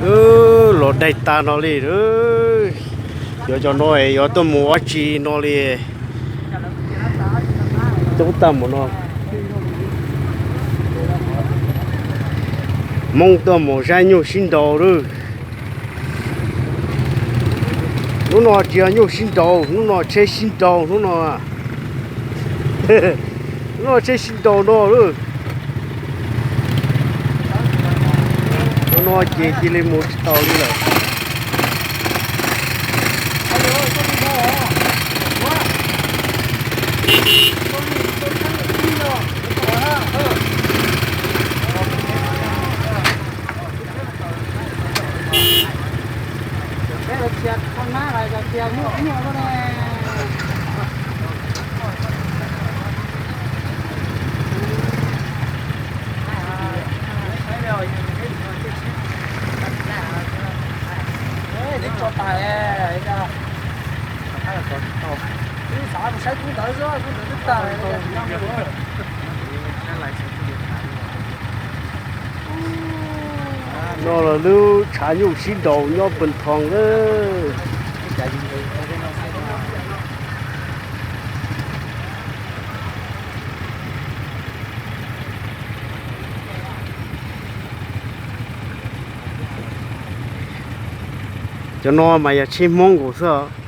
Los daig tag no li. Yuav cov no yuav tuaj mus ua tsi no li. Coob tag mus no. Hmoob tuaj mus saib nyuj sib nraus lawm. Hnub no tsis yog nyuj sib nraus, hnub no tsheb sib nraus hnub no. Hnub no tsheb sib nraus no lawm. Hnub no ces cia li mus tsis tau li lawm. No los lub tshav nyuj sib nraus nyob Pes Thoos lawm. Cov no mas yog tsheb Hmoob nkaus xwb.